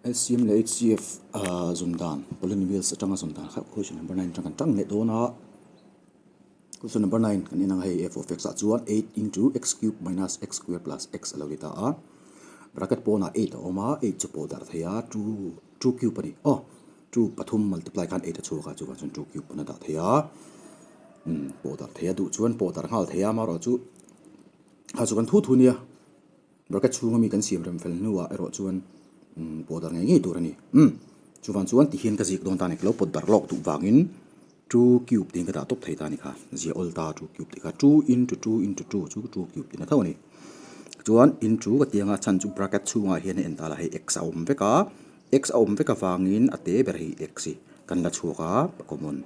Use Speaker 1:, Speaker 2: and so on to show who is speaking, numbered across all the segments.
Speaker 1: LCM leh HCF zawn dan polynomials atanga zawn dan kha question number 9 atang kan tang leh dawn a. Question number 9 kan en ang hei f of x ah chuan 8 into x cube minus x square plus x a lo ni ta a. Bracket pawnah 8 a awm a, 8 chu pawh darh thei a, 2 2 cube a ni. Aw 2 pathum multiply khan 8 a chhuak a, chuvang chuan 2 cube pawn a dah thei a. Umm pawh darh thei a duh chuan pawh darh nghal thei a, amaherawhchu kha chu kan thu thu nia. Bracket chhunga mi kan siam rem fel hnuah erawh chuan umm pawh darh ngei ngei tur a ni. Umm chuvang chuan tihian ka zik dawn ta a ni, ka lo pawt darh lawk duh vangin two cube tiin ka dah tawp thei ta a ni kha, zia awl ta two cube tih kha two into two into two chu two cube tiin a tho a ni. Chuan into ka ti anga chhan chu bracket chhungah hian a en ta la hei x a awm vek a, x a awm vek avangin a te ber hei x hi kan la chhuak a common.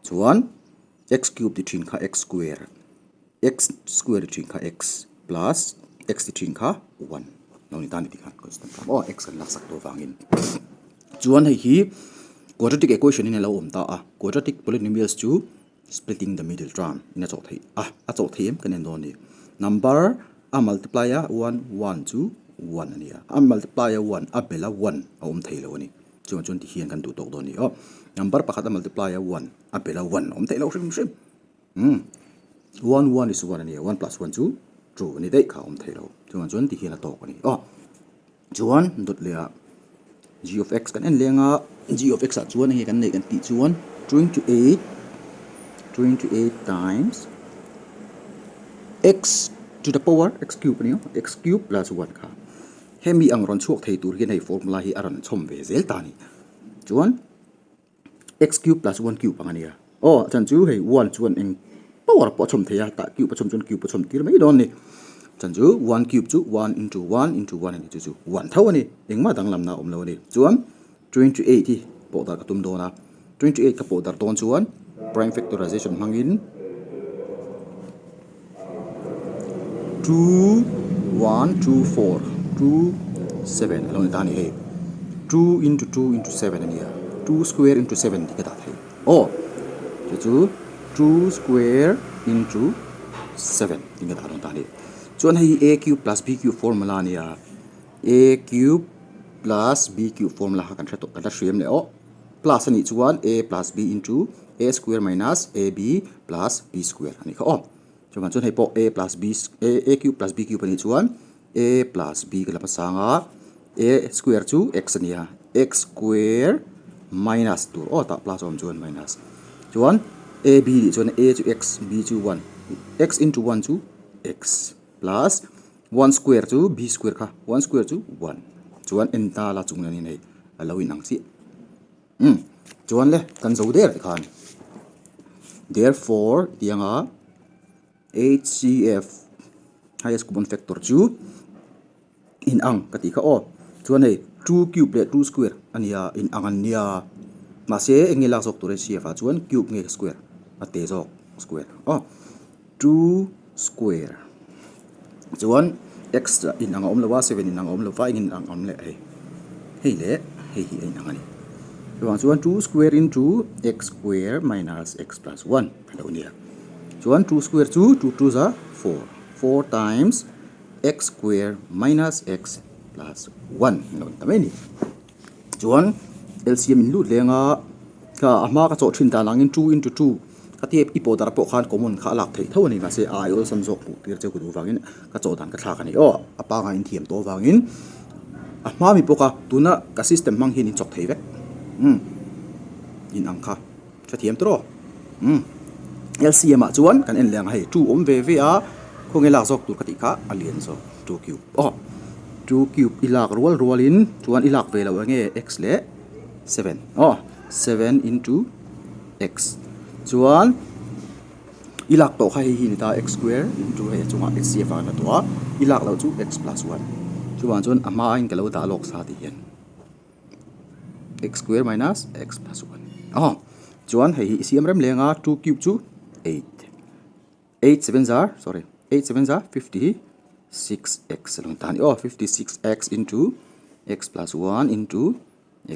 Speaker 1: Chuan x cube ti thin kha x square. X square thin kha x plus x ti thin kha 1 lo ni ta ni tikhan constant term aw x kan laksak tawh vangin chuan hei hi quadratic equation in a lo awm ta a quadratic polynomials chu splitting the middle term in a chawh theih a a chawh theih em kan en dawn a ni number a multiply a 1 1 chu 1 a ni a a multiply a 1 a bel a 1 a awm thei lo a ni chuan chuan tihian kan duh tawk dawn a ni aw number pakhat a multiply a 1 a bel a 1 a awm theih loh hrim hrim. Umm one one is one a ni a, one plus one chu two a ni daih kha a awm thei lo. Chuvang chuan ti hian a tawk a ni aw. Chuan dawt leh ah g of x kan en leng a, g of x ah chuan hei kan neih kan tih chuan 28 28 times x to the power x cube a ni a, x cube plus one kha. Hemi ang rawn chhuak thei tur hian hei formula hi a rawn chhawm ve zel ta a ni. Chuan. x cube plus 1 cube ang a nia. Aw, chan chu hei 1 chuan eng power pawh a chhawm thei a, tah cube a chhawm chuan cube a chhawm tir mai dawn a ni. Chan chu 1 cube chu 1 into 1 into 1 a ni, chu chu 1 tho a ni, engmah danglamna a awm lo a ni. Chuan 28 hi pawh darh ka tum dawn a, 28 ka pawh darh dawn chuan prime factorization hmangin 2 1 2 4 2 7 a lo ni ta a ni hei 2 into 2 into 7 a ni a 2 square into 7 tih ka dah thei aw chu chu 2 square into 7 tih ka dah dawn ta a ni chuan hei hi a cube plus b cube formula a ni a a cube plus b cube formula kha kan hre tawh kan la hriam leh aw plus a nih chuan a plus b into a square minus ab plus b square a nih kha aw. Chuvang chuan hei pawh a plus b a a cube plus b cube a nih chuan a plus b ka la hmasang a, a square chu x a nia x square minus tur aw tah plus a awm chuan minus chuan a b nih chuan a chu x b chu one x into one chu x plus one square chu b square kha one square chu one chuan en ta la chung hian hei a lo inang chiah. Umm chuan le kan zo der tikhan therefore tianga HCF highest common factor chu in ang ka tih kha aw chuan hei two cube leh two square a nia in ang an nia mahse eng nge lak zawk tur HCF ah chuan cube nge square a te zawk square aw two square chuan x in ang a awm lo a seven in ang a awm lo va eng in ang awm leh hei hei leh hei hi a inang a ni chuvang chuan two square into x square minus x plus one a lo nia chuan two square chu two two za four four times x square minus x plus one a lo ni ta mai a ni chuan L_C_M in lut leng a kha a hma ka chawh thin dan angin two into two ka tep i pawh darh pawh khan common kha a lak theih tho a ni mahse a ai awlsam zawk hmuh tir cheu ka duh vangin ka chawh dan ka thlak a ni aw a pangai in thiam tawh avangin a hma mi bawk a tuna ka system hmang hian in chawk thei vek umm in ang kha hrethiam tawh umm L_C_M ah chuan kan en leh ang hei two awm ve ve a khawnge lak zawk tur ka tih kha a lian zawk two cube aw. Two cube i lak rual rualin chuan i lak ve loh enge x leh seven aw seven into x chuan i lak tawh kha hei hi ni ta x square into hei a chungah h c avang a tawh a i lak loh chu x plus one chuvang chuan a hma in ka lo dah lawk sa tih hian x square minus x plus one aw chuan hei hi i siam rem leng a two cube chu eight. 8 7 zar sorry 8 7 zar 56x a lo ni ta a ni aw 56x into x plus 1 into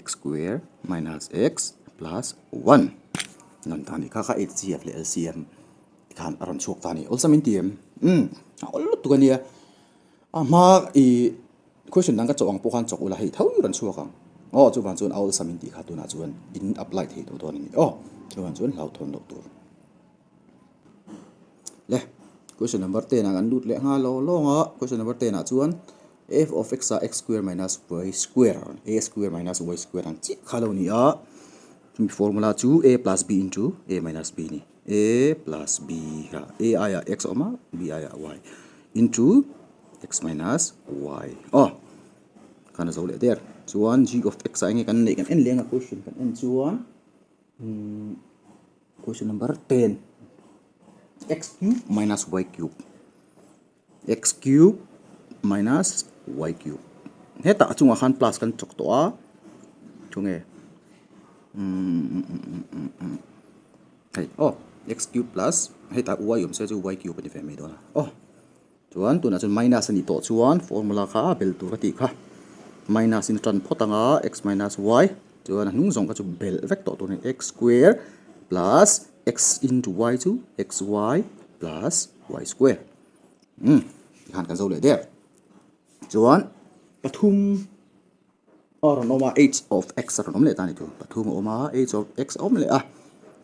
Speaker 1: x square minus x plus 1 a lo ni ta a ni kha kha HCF leh LCM tikhan a rawn chhuak ta a ni awlsam in ti em umm a awl lutuk a nia a hma ih question dang ka chawh ang pawh khan chawk ula hei tho i rawn chhuak ang. Aw chuvang chuan a awlsam in tih kha tunah chuan in apply thei tawh dawn a ni aw. Chuvang chuan hlauhthawn loh tur. Le question number 10 ah kan lut leh nghal lo lawng a question number 10 ah chuan f of x ah x square minus y square a square minus y square ang chiah kha lo ni a chumi formula chu a plus b into a minus b ni a plus b kha a aiah x a awm a b aiah y into x minus y aw khan a zo leh der chuan g of x ah enge kan neih kan en leng a question kan en chuan umm Question number 10. X cube minus y cube. X cube minus y cube. Hetah a chungah khan plus kan chawk tawh a. Tunge? Hei aw x cube plus hetah y awm se chu y cube a ni ve mai dawn a. Aw. Chuan tunah chuan minus a nih tawh chuan formula kha a bel tur a tih kha. Minus in a tan phawt ang a, x minus y chuan a hnung zawng kha chu bel vek tawh tur a ni. X square plus x into y chu xy plus y square. Umm tikhan kan zo leh der. Chuan pathum a rawn awm a, h of x a rawn awm leh ta a ni tur. Pathum a awm a, h of x a awm leh a.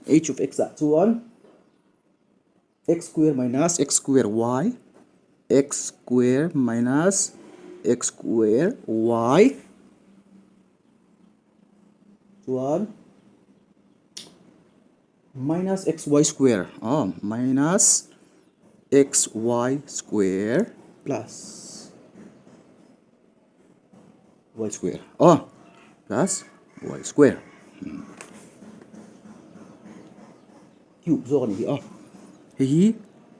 Speaker 1: H of x ah chuan. X square minus x square y x square minus x square y chuan minus x y square aw minus x y square plus y square aw plus y square. Cube zawk a nih hi a, hei hi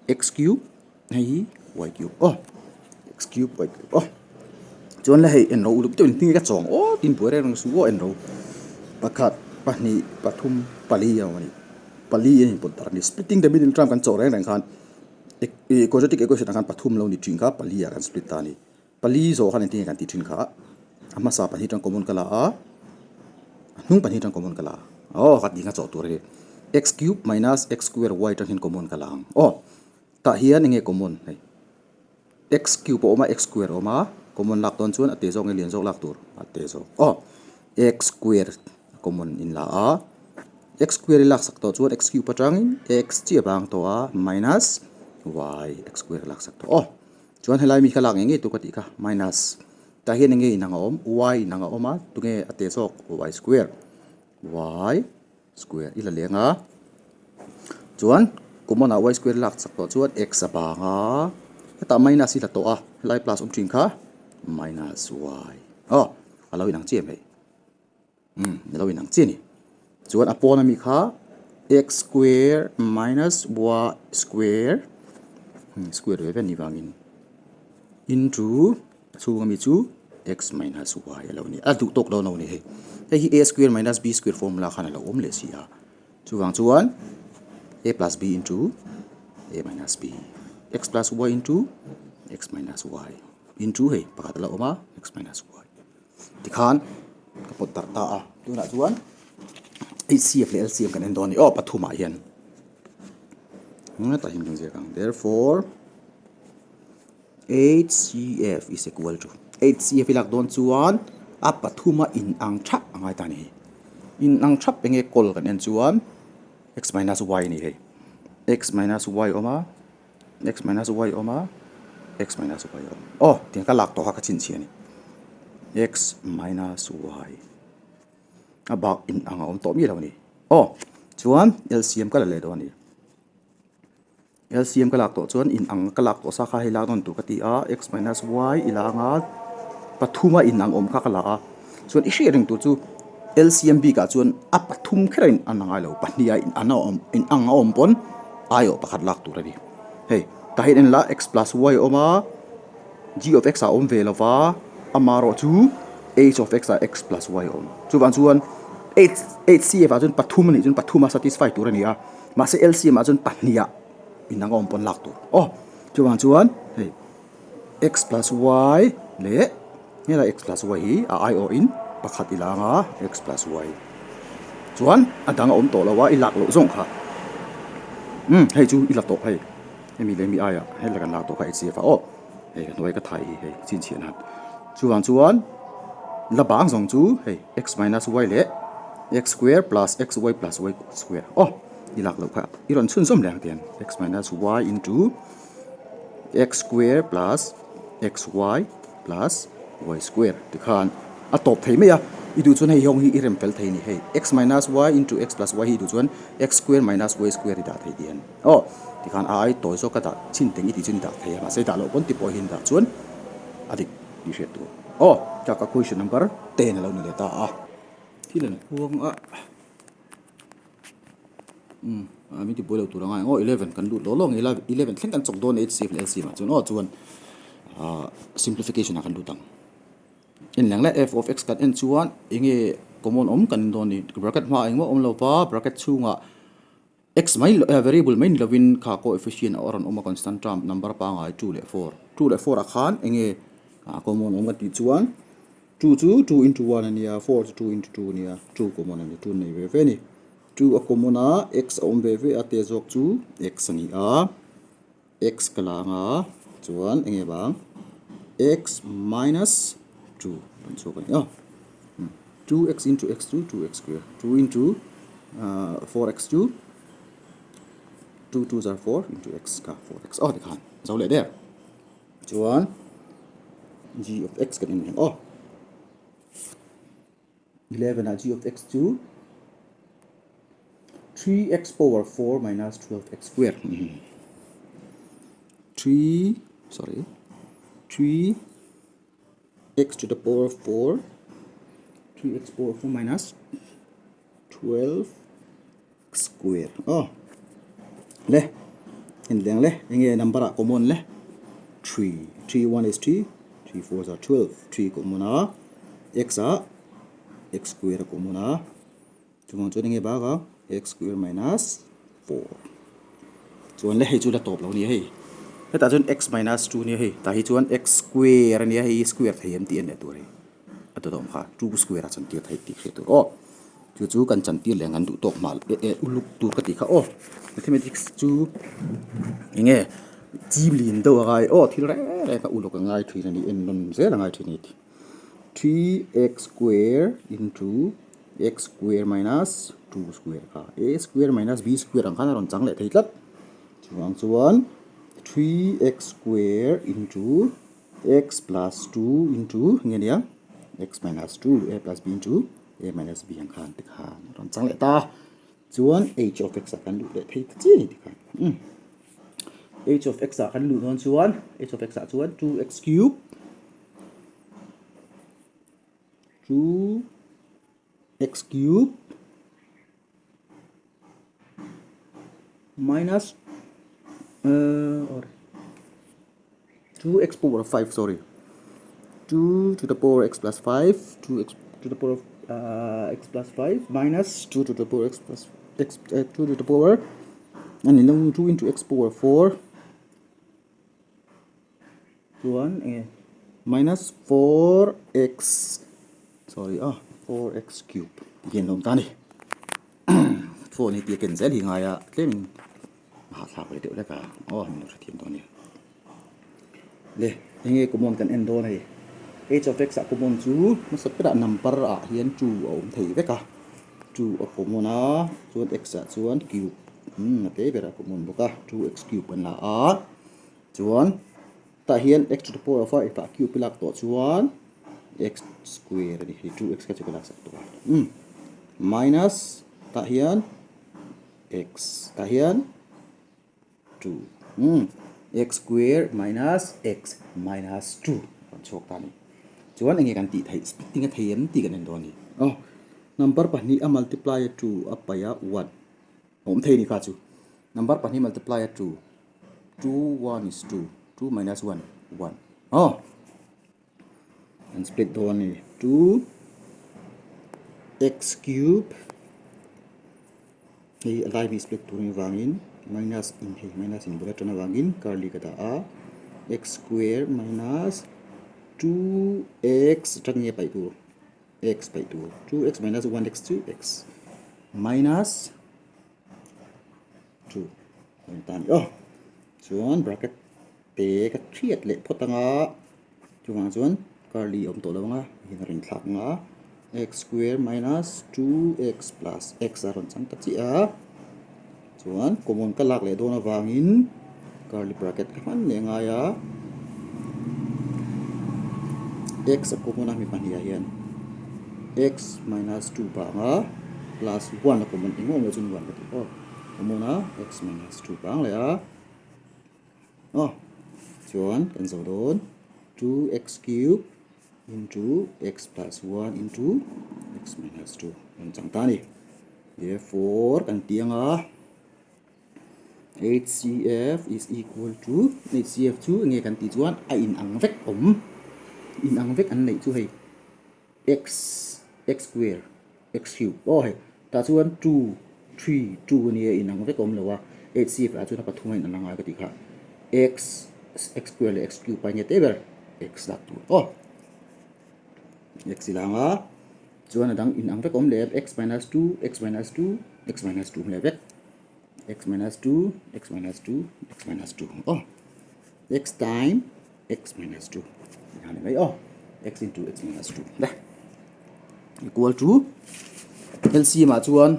Speaker 1: x cube hei hi y cube aw x cube y cube aw chuan la hei en ro uluk deuhin hming hi ka chawng aw tin buai reng reng suh aw en ro pakhat pahnih pathum pali a awm a ni pali a inpawt darh a ni splitting the middle term kan chawh reng reng khan ih quadratic equation ah khan pathum lo ni thin kha pali ah kan split ta a ni. Pali zawh khan engtin nge kan tih thin kha, a hmasa pahnih atang common ka la a, a hnung pahnih atang common ka la a, aw ka tih kha chawh tur a ni. X cube minus x square y atang hian common ka la ang, aw tah hian enge common hei x cube a awm a x square a awm a, common lak dawn chuan a te zawk nge lian zawk lak tur, a te zawk, aw x square common in la a, x square i lak sak tawh chuan x cube atangin x chiah bang tawh a minus y x square a lak sak tawh, aw. Chuan helai mi kha lak ngei ngei tur ka tih kha minus tah hian enge inang a awm y inang a awm a tunge a te zawk y square y square i la leng a chuan common ah y square lak chak tawh chuan x a bang a hetah minus i la tawh a helai plus awm thin kha minus y aw a lo inang chiah mai. Umm ni lo inang chiah a ni. Chuan a pawn ami kha x square minus y square umm square ve ve a nih vangin into a chhung ami chu x minus y a lo ni a duh tawk dawn lo a ni hei. Hei hi a square minus b square formula khan a lo awm leh si a. Chuvang chuan a plus b into a minus b x plus y into x minus y into hei pakhat a lo awm a x minus y. Tikhan ka pawt darh ta a, tunah chuan HCF leh LCM kan en dawn a ni aw pathumah hian hetah hian kan ziak ang therefore HCF is equal to HCF i lak dawn chuan a pathuma in ang thap a ngai ta a ni hei in ang thap enge kawl kan en chuan x minus y a ni hei x minus y a awm a. X minus y awm a, x minus y awm. Aw, tiang ka lak tawh kha ka chhinchhiah a ni. X minus y. A bak in ang a awm tawh miah lo a ni. Aw, chuan LCM ka la leh dawn a ni. LCM ka lak tawh chuan in ang ka lak tawh sa kha hei lak nawn tur ka ti a, x minus y i la ang a, pathuma in ang awm kha ka la a. Chuan i hriat reng tur chu LCM bikah chuan a pathum kher a in an angai lo, pahniha in an a awm in ang a awm pawn aiawh pakhat lak tur a ni. Hei tah hian en la x plus y a awm a, g of x ah a awm ve lo va, amaherawh chu h of x ah x plus y a awm. Chuvang chuan h HCF ah chuan pathum a nih chuan pathum a satisfy tur a ni a, mahse LCM ah chuan pahniha in ang a awm pawn lak tur. Aw chuvang chuan hei. X plus y leh helai x plus y hi a aiawhin pakhat i la anga x plus y chuan a dang a awm tawh lo a i lak loh zawng kha umm hei chu i la tawh hei hemi leh hemi aiah helai kan lak tawh kha HCF ah aw hei ka hnuai ka thai hi hei chhinchhiah nan chuvang chuan. La bang zawng chu hei x minus y leh x square plus xy plus y square aw i lak loh kha i rawn chhunzawm leh ang tiang x minus y into x square plus xy plus y square tikhan a tawp thei mai a i duh chuan hei hawng hi i rem fel thei a ni hei x minus y into x plus y hi i duh chuan x square minus y square i dah thei tih a ni aw tikhan a ai tawi zawk a dah chin teng i tih chuan i dah thei a mahse dah loh pawn ti pawh hian dah chuan a dik tih hriat tur aw tak a question number 10 a lo ni leh ta a thil an khuang a umm a min ti buai lo tur a ngai ang aw 11 kan lut lawk lawk ang ila 11 thleng kan chawk dawn HCF leh LCM ah chuan aw chuan ah simplification ah kan lut ang en leng leh f of x kan en chuan eng nge common awm kan en dawn a ni bracket hmaah engmah awm lo va bracket chhungah X mai variable mai ni lovin kha coefficient a rawn awm a constant term number pangai 2 leh 4. 2 leh 4 ah khan enge common awm kan tih chuan 2 chu 2 into 1 a nia 4 chu 2 into 2 a nia 2 common a ni 2 nei ve ve a ni. 2 a common a x a awm ve ve a te zawk chu x a ni a x ka la anga chuan enge vang x minus 2 kan chhuak a ni a. 2x into x chu 2x square 2 into 4x chu 2 2 zar 4 into x kha 4x aw tikhan zo leh der chuan g of x kan en ang aw 11 ah g of x chu 3x power 4 minus 12x square 3 sorry 3 x to the power 4 3x power 4 minus 12 square oh le en leng le enge number ah common le 3 3 1 is 3 3 4 are 12 3 common a x a x square a common a Chuvang chuan enge bak a x square minus 4 chuan le hei chu la tawp lo nia hei hetah chuan x minus 2 nia hei tah hi chuan x square ania hei square thei em tih en leh tur hei a tawt awm kha 2 square a chantir theih tih hriat tur aw chu chu kan chantir leh ngan duh tawk hma eh uluk tur ka tih kha aw mathematics chu enge chim lin deuh a ngai aw thil reng reng kha uluk a ngai thin a ni en nawn zel a ngai thin a ni 3x square into x square minus 2 square kha a square minus b square ang khan a rawn chang leh thei tlat chuvang chuan 3x square into x plus 2 into nge nia x minus 2 a plus b into a minus b ang khan tikhan a rawn chang leh ta chuan h of x ah kan luh leh thei ta chiah a ni tikhan umm h of x ah kan luh dawn chuan h of x ah chuan 2x cube 2 x cube minus uh, or 2x power 5 sorry 2 to the power x plus 5 2x to the power of uh, x plus 5 minus 2 to the power x plus x uh, 2 to the power and then 2 into x power 4 Chuan enge minus 4x sorry a 4x cube tih hian a awm ta a ni. Phone hi tia ken zel hi ngai a tlemin a hahthlak ve deuh hlek a aw min lo hrethiam dawn nia. Le enge common kan en dawn hei h of x ah common chu hmasa berah number ah hian 2 a awm thei vek a 2 a common a chuan x ah chuan cube a tle berah common bawk a 2x cube kan la a. Chuan tah hian x to the power of a ipah cube i lak tawh chuan x square a ni hi 2x kha chu ka laksak tawh a umm minus tah hian x tah hian 2 umm x square minus x minus 2 kan chhuak ta a ni chuan enge kan tih theih splitting a thei em tih kan en dawn a ni aw number pahnih a multiply a 2 a paih a 1 awm thei a ni kha chu number pahnih multiply a 2 2 1 is 2 2 minus 1 1 oh an split dawn a ni 2 x cube hei a lai mi split tur ni vangin minus in hei minus in bula tan avangin curly ka dah a x square minus 2x atang nge paih tur x paih tur 2x minus 1x chu x minus 2 kan ta ni aw chuan bracket te ka thiat leh phawt anga chuvang chuan Curly awm tawh lo ang a, hian a rawn thlak ang a, x square minus 2x plus x a rawn chang ta chiah a, chuan common ka lak leh dawn avangin curly bracket ka hman leh ngai a, x a common a mi pahnih ah hian x minus 2 bang a plus 1 a common engmah awm loh chuan 1 ka ti aw common a x minus 2 bang leh a. Aw chuan kan zo dawn 2x cube into x plus 1 into x minus 2 kan chang ta a ni. Therefore kan ti ang a HCF is equal to HCF chu enge kan tih chuan a inang vek awm inang vek an neih chu hei x x square x cube aw hei tah chuan 2 3 2 ania inang vek awm lo a HCF ah chuan a pathum a inang a ka tih kha x x square leh x cube a enge teh ber x lak tur aw x i lang a chuan a dang inang vek awm leh x minus 2 x minus 2 x minus 2 awm leh vek x minus 2 x minus 2 x minus 2 aw x time x minus 2 a ni mai aw x into x minus 2 le equal to LCM ah chuan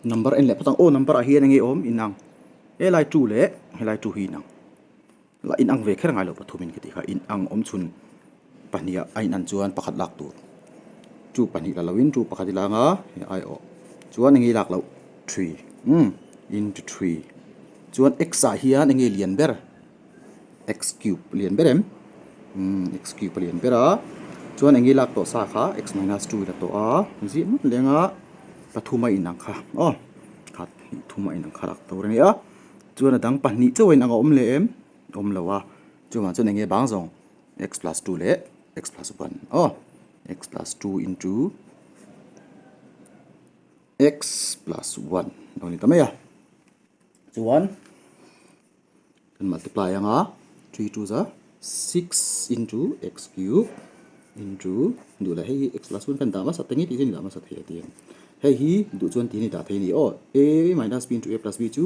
Speaker 1: number en leh phawt ang aw number ah hian enge awm inang helai 2 leh helai 2 hi inang la inang ve kher ngai lo pathumin ka tih kha inang awm chhun pahnih ah a inan chuan pakhat lak tur 2 pahnih la loin 2 pakhat i la anga hei ai awh chuan enge i lak loh 3 umm into 3 chuan x ah hian enge lian ber. X cube lian ber em? Umm x cube a lian ber a chuan eng nge lak tawh sa kha x minus 2 in a tawh a ziah ngawt leng a pathum a inang kha aw khat hnih thum a inang kha lak tur a ni a chuan a dang pahnih chauh a inang a awm leh em awm lo a chuvang chuan eng nge bang zawng x plus 2 leh x plus 1 aw x plus 2 into x plus 1 lo ni ta mai a chuan. Kan multiply ang a, 3 2 za 6 into x cube into duh leh hei hi x plus 1 kan dah hmasa teng i tih chu ni dah hmasa thei a ti ang. Hei hi duh chuan tih ni dah thei a ni aw. A minus b into a plus b chu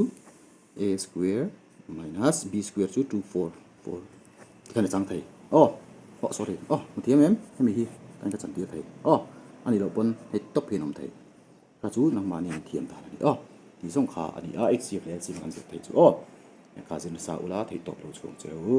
Speaker 1: a square minus b square chu 2 4 4 tikhan a chang thei aw. Oh sorry aw hmu thiam em hemi hi kan ka chan tir thei aw. A nih loh pawn hei tawp hian a awm thei. Kha chu nangmahni an thiam dan a ni aw. Tih zawng kha a ni a, HCF leh LCM kan zir theih chu aw. Kha zir nasa ula theih tawp lo chhuang che u.